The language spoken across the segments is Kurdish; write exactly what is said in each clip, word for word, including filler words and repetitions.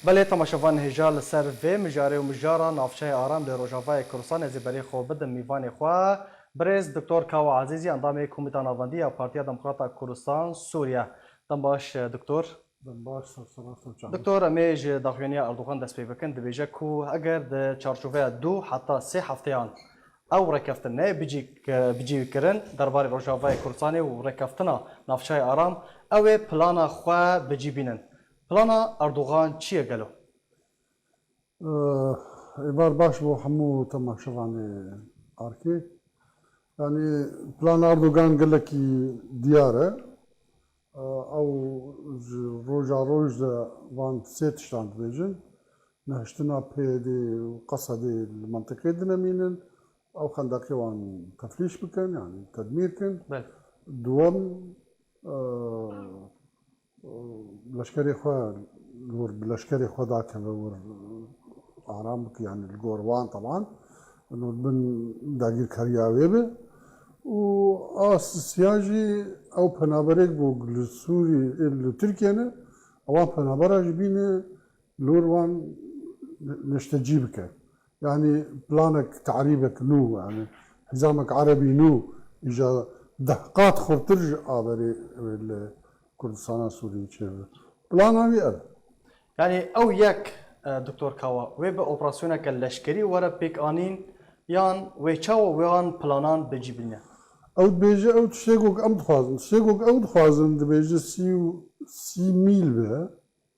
Belê, temaşevan hêja li ser vê mijarê û mijara navçeyê Aram li Rojavayê Kurdistanê ez ê berê xwe bidim mîvanê xwe, birêz Doktor Kawa Ezîzî, endamê Komîta Navendî ya Partiya Demokrata Kurdistan Sûriye. Dem baş, Doktor. Dem baş, ser sera, ser çavê. Doktor, em ê ji daxuyaniya Erdogan dest pê bikin. Dibêje ku eger di çarçoveya du heta sê hefteyan ew rêkeftin neyê bicî-, bicî kirin derbarê Rojavayê Kurdistanê û rêkeftina navçeyê Aram, ew ê plana xwe bicî bînin. Plana Erdogan çi ye gelo? Eh, êvar baş bo hemû temaşevanê Arkê. Yanî plana Erdogan gelekî diyar e. Eh, ew ji roja roj de van sê tiştan dibêjin. Nehiştina P Y D û Qesedê li mentiqê dinemînin. Ew xendeqê wan teflîş bikin, yanî tedmîr kin. Belê. Duwem, eh, leşkerê xwe, li wir bi leşkerê xwe dakeve wir Aram bike, yanî li gor wan teban, li wir bin dagirkeriya wê be. Û a sisiya jî ew penaberê ku li Sûrî, ê li Tirkiye ne, ewan penabera ji bîne li wir wan neştecî bike. Yanî planek, terîbek nû, yanî hizamek erebî nû, îja deh qat xurtir ji aberê wê li Kurdistana Sûriyê çêbe. Plana wî ev. Yanî ew yek, e, Doktor Kawa, wê bi operasyoneke leşkerî were pêk anîn, yan wê çawa wan planan bicî bîne? Ew dibêje, ew tiştê ku em dixwazin. Tiştê ku ew dixwazin, dibêje sî û, sî mîl be.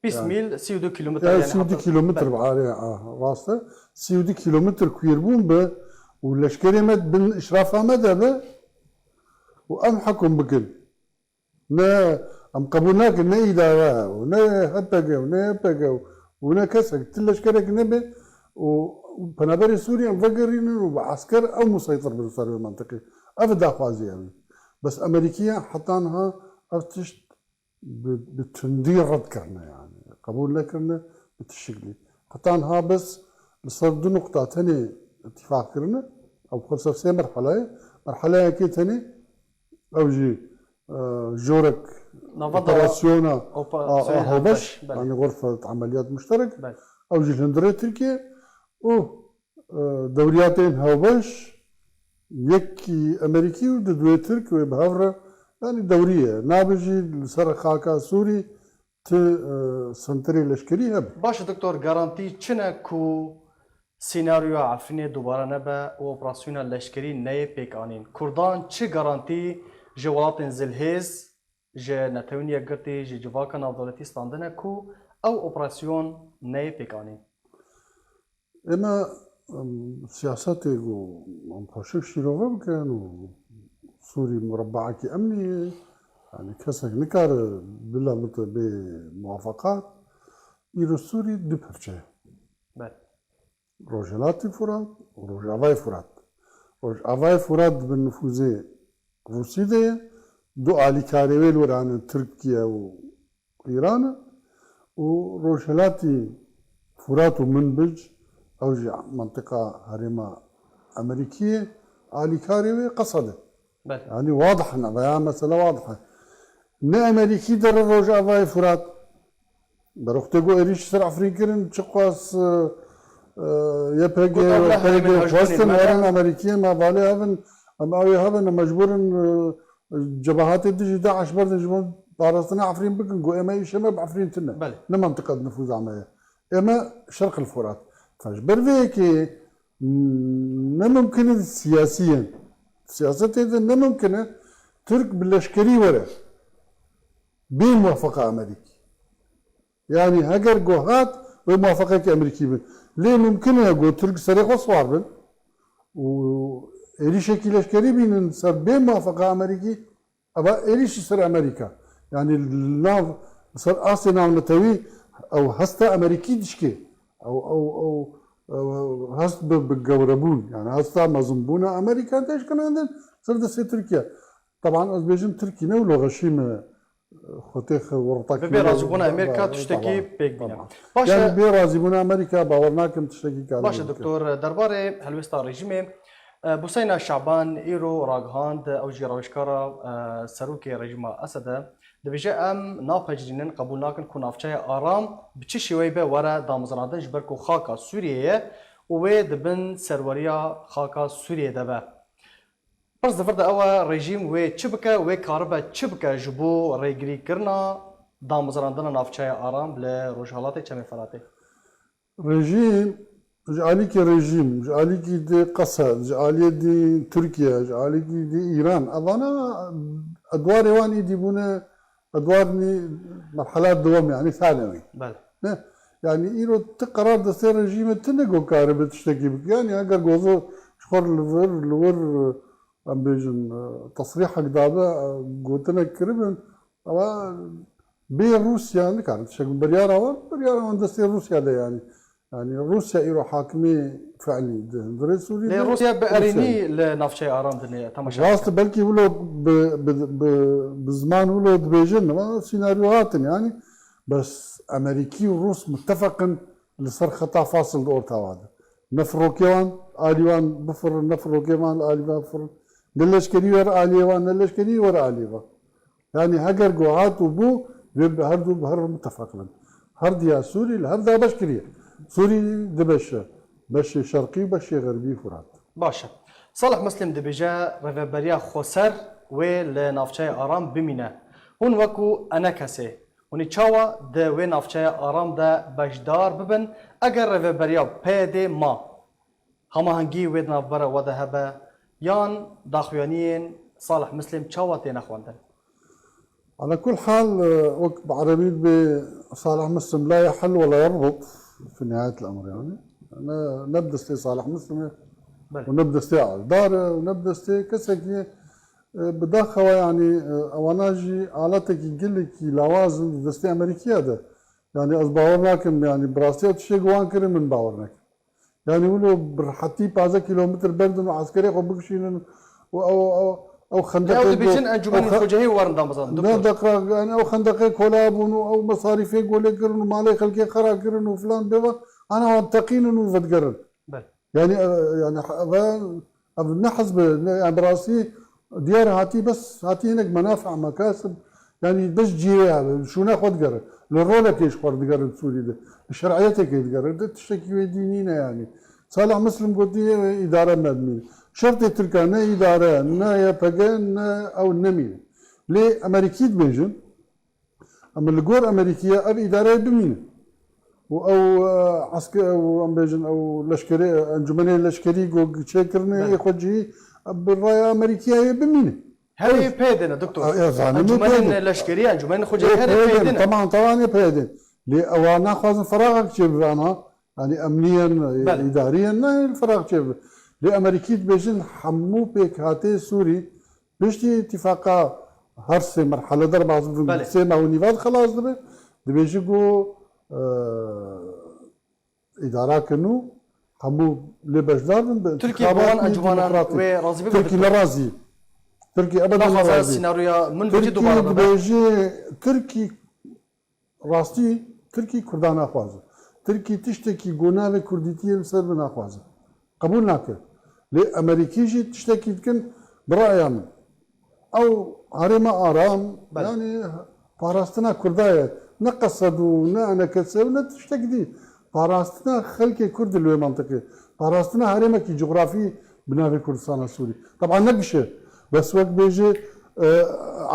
Bîst mîl, sî û du kilometre, yani sî û du kilometre bi arê, a, rast e. Sî û du kilometre kuirbûn be û leşkerê me bin işrafa me de be û em hukm bikin. Ne, em qebûl nakin, ne îdare û ne H P G û ne Y P G û ne kesek, ti leşkerek nebe û penaberê Sûriyê em vegerînin û bi esker ew museytir bin ser wê mentiqê. Ev daxwazî ew e. Bes Amerîkiya heta niha ev tişt bi, bi tundî red kirine, yani qebûl nekirine bi ti şiklî. Heta niha bes li ser du nuqta tenê îtîfaq kirine. Ew xwe ser sê merhele ye. Merheleya yekê tenê ew jî, e, jorek operasyona a, a Hewbeş, belê, yani Xurfet Emeliyat Muşterek. Belê. Ew jî li hundirê Tirkiye û e, dewriyatên Hewbeş, yekî Amerîkî û di duê Tirk wê bi hev re, yanî dewrî ye. Nabe jî li ser xaka Sûrî ti, e, senterê leşkerî hebe. Baş e, Doktor, garantî çi ne ku senaryoya Efrînê dubare nebe û operasyona leşkerî neyê pêkanîn? Kurdan çi garantî ji welatên zilhêz, ji Netewên Yekgirtî, ji civaka navdewletî standine ku ew operasyon neyê pêkanîn? Ême, em, siyasetê ku em xweşik şîrove bikin û Sûrî murebaekî emnî ye, yani kesek nikare bila bite bê muwafeqat. Îro Sûrî du perçe ye. Belê. Rojhilatî Furat û Rojavayê Furat. Rojavayê Furat bi nifûzê Rûsî de ye. Du alîkarê wê li wir hene Tirkiye û Îran e û Rojhilatî Furat û Minbic, ew jî mentiqa herêma Amerîkî ye, alîkarê wê Qesed e. Belê. Yanî wadih ne, veya mesele wadih e. Ne Amerîkî dere Rojavayê Furat. Berwextê ku êrîş ser Efrîn kirin, çiqas, e, e, Y P G, Got, "Abla, herêmên P Y D hewş xwestin bûnê me." Werin Amerîkiyê me, valê hebin, em ew ê hebin, em mecbûr in, e, cebahatê dijî DAIŞ berdin ji bo parastina Efrîn bikin, ku ême îşê me bi Efrîn tune. Belê. Ne mentiqa di nifûza me ye. Ême Şerq el Furat. Ji ber vê yekê, m, ne mumkin e siyasî ye. Siyasetê de ne mumkin e Tirk bi leşkerî were. Bê muwafeqa Amerîkî. Yanî heger ku hat, wê muwafeqeke Amerîkî bin. Lê mumkin e ku Tirk serê xwe siwar bin û êrîşekî leşkerî bînin ser bê muwafeqa Amerîkî, eva êrîşî ser Amerîka. Yanî li nav, li ser astê navnetewî ew hesta Amerîkî dişkê. Ew, ew, ew, ew hest bi, bi gewrebûn, yani hesta mezinbûna Amerîka têşkinandin ser destê Tirkiye. Teban ez bêjim Tirkî ne wilo xeşî me, xwetê xwe wirtaki Bi bê razîbûna Amerîka tiştekî pêk bîne. Baş e. Yani bê razîbûna Amerîka bawer nakim tiştekî kare. Baş e, Doktor, derbarê helwêsta rejîmê, e, Buseyna Şaban îro ragihand, ew jî rawêjkara, e, serokê rejîma Esed e. Dibêje, em napecirînin, qebûl nakin ku navçeya Aram bi çi şêweyî be were damezrandin, ji ber ku xaka Sûriyê ye û wê di bin serweriya xaka Sûriyê de be. Pirs di vir de ew e, rejîm wê çi bike, wê karibe çi bike ji bo rêgirîkirina damezrandina navçeya Aram li Rojhilatê Çemê Feratê? Rejîm, ji alîkî rejîm, ji alîkî dî Qesed, ji aliyê dî Tirkiye, ji alîkî dî Îran, evana edwarê wan îdî bûne edwarnî merhela dewam, yani thanewî. Bele. Ne? Yani îro ti qerar destê rejîmê tune ku karibe tiştekî bike. Yani eger gozo ji xwe li vir, li wir, em bêjin, e, tesrîhek dabe, e, gotinek kiribin, ewa bê Rûsya nikarin tiştek. Biryara wan, biryara wan destê Rûsya de yani. Yani Rûsya îro hakimê fe'lî di hundirê Sûrî Lê de. Rûsya bi Rûsya erênî li navçeya Aram dinê temaşe Rast dike. e, belkî wilo bi, bi, bi, bi ziman wilo dibêjin, ama senaryo hatin yani. Bes Amerîkî û Rûs mutefeqin li ser xeta fasil di orta wa de. Ne firokê wan alî wan bifirin, ne firokê wan alî wan bifirin. Ne leşkerî wer aliyê wan, ne leşkerî wer aliyê wan. Yani heger ku hat û bû, wê bi her du bi her mutefeq bin. Her diya Sûrî li her da beş kiriye. Sûrî di beş e. Beşê şerqî û beşê xerbî Furat. Baş e. Salih Muslim dibêje, rêveberiya xweser wê li navçeya Aram bimîne. Hûn wekû enekesê, hûn ê çawa di wê navçeya Aram de beşdar bibin, eger rêveberiya P Y D ma? Hemahengî wê di navbera we de hebe yan daxuyaniyên Salih Muslim çawa têne xwendin? Ala kul hal, e, wek bi erebî dibê Salih Muslim la yehil we la yerbut fi nihayet el emr yani. Ne, ne bi destê Salih Muslim e Belê. û ne bi destê Aldar e û ne bi destê kesekî, e, bi daxewa yani, e, ewana jî alatekî gelekî lawaz in di destê Amerîkiya de. Yani ez bawer nakim yani bi rastî ew tiştê ku wan kirin min bawer nakim. Yani wilo bi rehetî pazdeh kîlometr berdin û eskerê xwe bikişînin û ew, ew, ew Lê ew xendeqê dibêjin go- encûmenên ew xe- xwecihî werin damezrandin, Ne doktor. deqa, yani ew xendeqê kola bûn û ew mesarîfê golê kirin û malê xelkê xera kirin û filan bêva, ana wan teqînin û vedigerin. Belê. Yani, e, yani, ha- ve, ev ne hizb e, ne, yani bi rastî diyar hatî bes hatî hinek menafi mekasib, yani bes cihê abi, şûne xwe digerin. Li rolekê ji xwe digerin Sûrî de. Li şer'iyetekê digerin. De tiştekî wê dî nîne yani. Salih Muslim gotiye, e, îdare me dimîne. Şertê Tirka ne îdare, ne Y P G, ne ew nemîne. Lê Amerîkî dibêjin, em li gor Amerîkiye ev îdareyê bimîne. Û ew, e, eske-, ew, em bêjin, ew leşkerê, encûmenê leşkerî ku çêkirine Belê. yê xwecihî, bi raya Amerîkiyayê bimîne. Her yê pê dene, doktor. Ya, zanim Encûmenên pê de. leşkerî, encûmenên xwecihî her yê Pê pê de, dene. Tamam, tamam, yê pê de. Lê ewa naxwazin feraxek çêbibe ana. Yani emniyen, e, Belê. îdariyen, ne ferax çêbibe. Lê Amerîkî dibêjin hemû pêkhatê Sûrî piştî îtîfaqa her sê merhele derbas bibin, Belê. sê meh û nîva xelas dibe. Dibêjin ku, e, îdara ke nû hemû lê beşdar bin bi Tirkiye bi wan întixabatê encûmanan demokratîk. wê razî bibe, Tirkî doktor. ne razî. Tirkî ebeden ne Naxwaze razî. senaryoya min vekî Tirkî dubare bibe. Dibêje, Tirkî rastî, Tirkî Kurda naxwaze. Tirkî tiştekî ku navê Kurdîtiyê li ser bi naxwaze. Qebûl nake. Lê Amerîkî jî tiştekî dikin bi raya min. Ew herêma aram, Belê. yani parastina Kurda ye. Ne Qesed û ne enekese û ne tiştek dî. Parastina xelkê Kurd li wê mantiqê. Parastina herêmekî cografî bi navê Kurdistana Sûrî. Taban ne giş e. Bes wek bêje, e,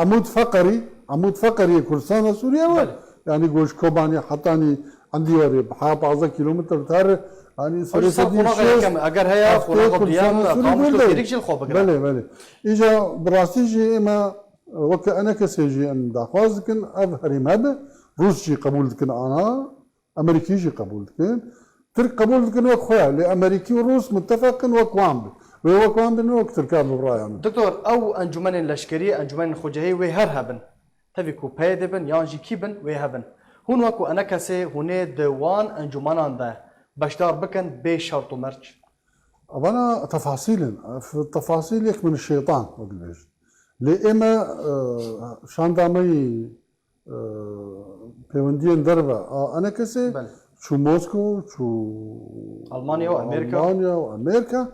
Amûd Feqerî, Amûd Feqerî ye Kurdistana Sûrî ye. Belê. Yani goş Kobanî hetanî endî warê, ha pazdeh kîlometr tar, yani Ew ji ser qonaxa yekem, eger heye qonaxa duyem, Sûrî qamişlo berde. Fêrik jî li xwe bigire. Belê, belê. Îca bi rastî jî ême weke enekesê jî em daxwaz dikin, ev herêm hebe, Rûs jî qebûl dikin ana, Amerîkî jî qebûl dikin. Tirk qebûl dikin wek xwe ya, lê Amerîkî û Rûs mutefeq in wek wan bin. Wê wek wan bin, wek Tirkan bi raya min. Doktor, ew encûmenên leşkerî, encûmenên xwecihî wê her hebin. Tevî ku P Y D bin yan jî kî bin wê hebin. Hûn wekû enekesê hûn ê di wan encûmenan de beşdar bikin bê şert û merc? Evana tefasîl in. Ev tefasîl yek min şeytan wek dibêjin. Lê ême, e, şanda me yî, e, pêwendiyên derve a enekesê Belê. çû Mosko, çû Almanya û Amerîka. Almanya û Amerîka.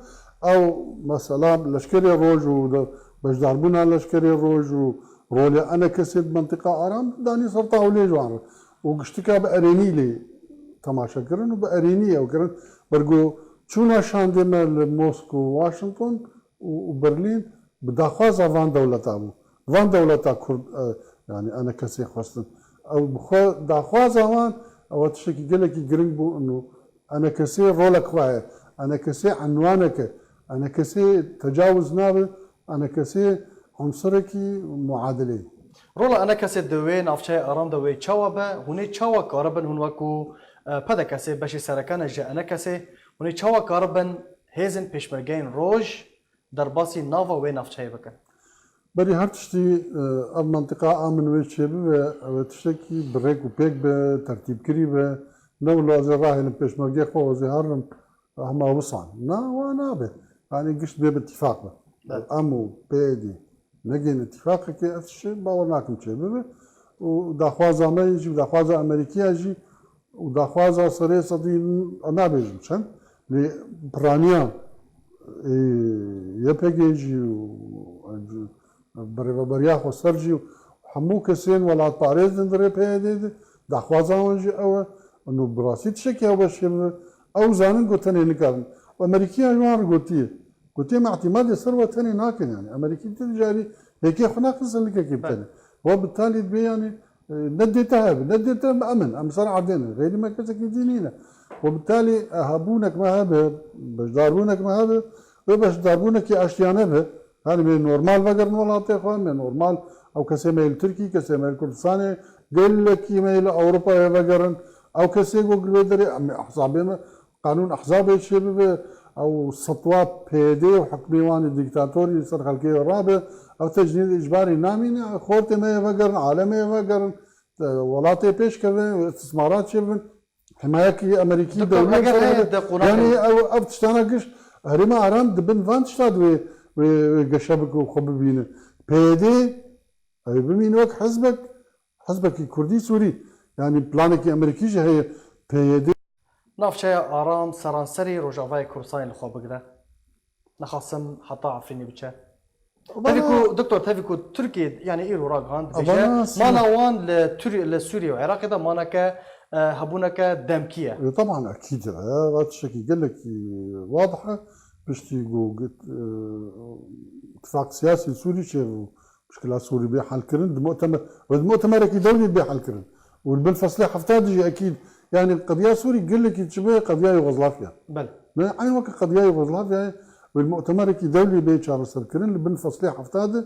Ew mesela leşkerê roj û de-, beşdarbûna leşkerê roj û Rolê ENKSê di mentiqa aram danî ser tawlê ji wan re. Û giştika bi erênî lê temaşe kirin û bi erênî ew kirin. Ber ku çûna şandê me li Moskow, Washington û, û Berlîn bi daxwaza van dewleta bû. Van dewleta Kurd, e, yanî ENKSê xwestin. Ew bi xwe daxwaza wan, ew tiştekî gelekî giring bû û ENKSê rolek xwe heye. ENKSê enwanek e. ENKSê tecawuz nabe. ENKSê unsurekî muadilê ye. Rola ENKSê di wê navçeya aram de wê çawa be? Hûn ê çawa karibin hûn wekû, e, PDKSê beşê sereke ne ji ENKSê, hûn ê çawa karibin hêzên pêşmergeyên roj derbasî nava wê navçeyê bikin? Berî her tiştî, e, ev mentiqa a min wê çêbibe, ew ê tiştekî bi rêk û pêk be, tertîbkirî be. Ne wilo ez ê rahêlim pêşmergê xwe, ez ê herim hema wisan. Na, wa nabe. Yanî gişt bê bi îtîfaq be. Evet. Em û PYD negên îtîfaqekê, ez tiştê bawer nakim çêbibe. Û daxwaza me jî, daxwaza Amerîkiya jî û daxwaza serê sedî, nabêjim çend, lê piraniya, ê, YPG jî û, e, birêveberiya xweser jî û hemû kesên welatparêz din di rê PYDê de daxwaza wan jî ew e. Û bi rastî tiştekî ew beşê bi ew zanin ku tenê nikarin. Amerîkiya ji wan re gotiye. Gotiye, me îtîmadê ser we tenê nakin, yanî Amerîkî ti carî hêkê xwe naqise li kekê bi tenê. We bi talî dibê, yanî, e, ne dê te hebe, ne dê te em in, em ser erdê ne. Xeyrî me kesekî dî nîne. We bi talî, e, hebûnek me hebe, beşdarbûnek me hebe, wê beşdarbûnekî aştiyane be. Yanî me normal vegerin welatê xwe, me normal ew kesê me li Tirkî, kesê me li Kurdistanê, gelekî me li Ewropayê vegerin. Ew kesê ku li wê derê em ê ehzabê me, qanûn ehzabê çêbibe, ew setwa PYD û hukmê wan ê dîktatorî li ser xelkê rabe, ew tecnîd îcbarî namîne, xortê me yê vegerin, alemê yê vegerin, welatê pêş kevin, istismarat çêbin, himayekî Amerîkî Doktor, dewlê eger ser heye hebe. De qonaxê Yanî ew, ev tiştana giş herêma aram di bin van tişta di wê, wê, wê geşe bike û xwe bibîne. PYD ew bimîne wek hizbek, hizbekî Kurdî Sûrî. Yanî planekî Amerîkî jî heye PYD. Navçeya Aram seranserî Rojavayê Kurdistanê li xwe bigire. Nexasim heta Efrînê biçe. Vana Tevî ku, doktor, tevî ku Tirkiye, yanî îro ragihand, dibêje, Vana sî- mana wan li Tir-, li Sûriye û Iraqê de maneke, e, hebûneke demkî ye. E, teban ekîd e. Va tiştekî gelekî wadih e. Piştî ku git, e, tifaq siyasî Sûrî çêbû, muşkila Sûrî bê helkirin, di mutemer, ve di mutemerekî dewlî bê helkirin. Û li bin feslê hefta de jî ekîd, yanî qediya Sûrî gelekî çi be, qediya Yugoslavya. Belê. Ne, eyn weke qediya Yugoslavya ye, û li mutemerekî dewlî bê çareserkirin, li bin feslê hefta de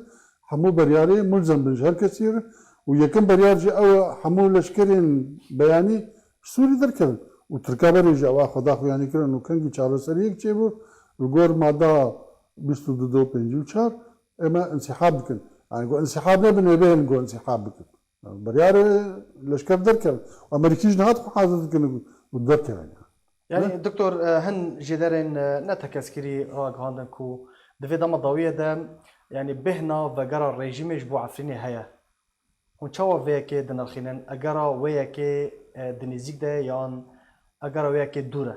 hemû beryarê mulzem bin ji her kesî re. Û yekim beryar jî ew e, hemû leşkerên beyanî ji Sûrî derkevin. Û Tirka berê jî ew a xwe da xuyanî kirin û kengî çareseriyek çêbû, li gor mada bîst û du do pêncî û çar, ê me însîhab bikin. Yanî ku însîhab nebin, ê bêhn ku însîhab bikin. Biryarê leşker derkevin. Amerîkî jî niha dixwe hazir dikin û derkevin. Yanî, Ne? Doktor, e, hin jêderên, e, ne tekeskirî ragihandin ku di vê dema dawiyê de, yanî, bêhna vegera rejîmê ji bo Efrînê heye. Hûn çawa vê yekê dinirxînin? Egera wê yekê, e, di nêzîk de ye yan egera wê yekê dûr e?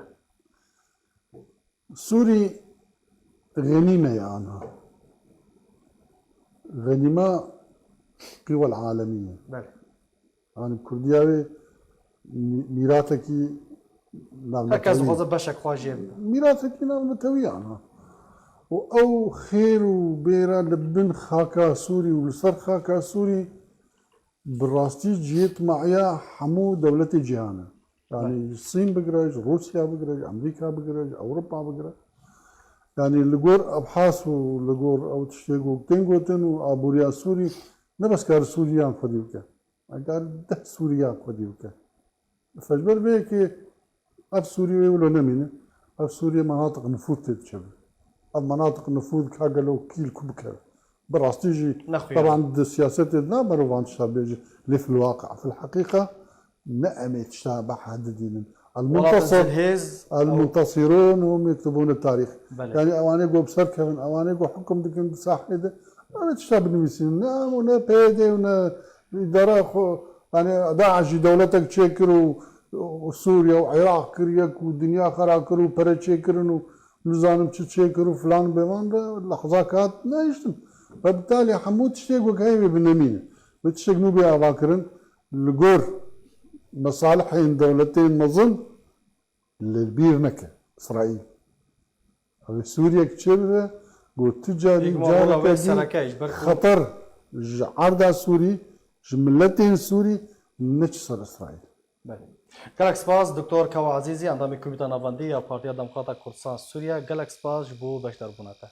Sûrî xenîme ye anha. Xenîma qîwel alemî ye. Belê. Yanî bi kurdiya wê mî-, mîratekî Her kes navnetewî. Dixwaze beşek xwe jê bide. Mîratekî navnetewî ye anha. Û ew xêr û bêra li bin xaka Sûrî û li ser xaka Sûrî bi rastî cihê timahiya hemû dewletê cîhan e. Yanî Belê. Ji Sîn bigire, ji Rûsya bigire, ji Amerîka bigire, ji Ewropa bigire. Yanî li gor ebhas û li gor ew tiştê ku tên gotin û aboriya Sûrî ne bes kar Sûriyan xwedî bike. Eger deh Sûriyan xwedî bike. Ji ber vê yekê ev Sûrî wê wilo nemîne. Ev Sûrî menatiq nifûz tê diçe. Ev menatiq nifûz ka gelo kî li ku bikeve. Bi rastî jî, Nexuya. Teban di siyasetê de nabe rovan tişta bêje. Lê fil waqi, fil heqîqa, ne em ê tişta beha didînin. El Welatên muntasir, zilhêz, el ew muntasirûn hûm yektibûn tarîx. Belê. Yanî ewanê ku bi ser kevin, ewanê ku hukum dikin di sahê de, em ê tişta binivîsînin. Ne em û ne PYD û ne îdara xwe, yanî DAIŞ jî dewletek çêkir û, û Sûriye û Iraq kir yek û dinya xera kir û pere çêkirin û nizanim çi çêkir û filan bêvan de lehza kat nehiştin. Ve bitalî hemû tiştê ku heye wê binemîne. Bi tiştek nû bê avakirin, li gor mesalihên dewletên mezin li bîr neke Îsraîl. Ew ê Sûriyek çêbibe, ku tu carî, Êk mamola wê careke dî sereke ji ber ku xeter ji erda Sûrî, ji miletên Sûrî neçe ser Îsraîl. Belê. Gelek spas, Doktor Kawa Ezîzî, endamê Komîta Navendî ya Partiya Demokrata Kurdistan Sûriye. Gelek spas ji bo beşdarbûna te.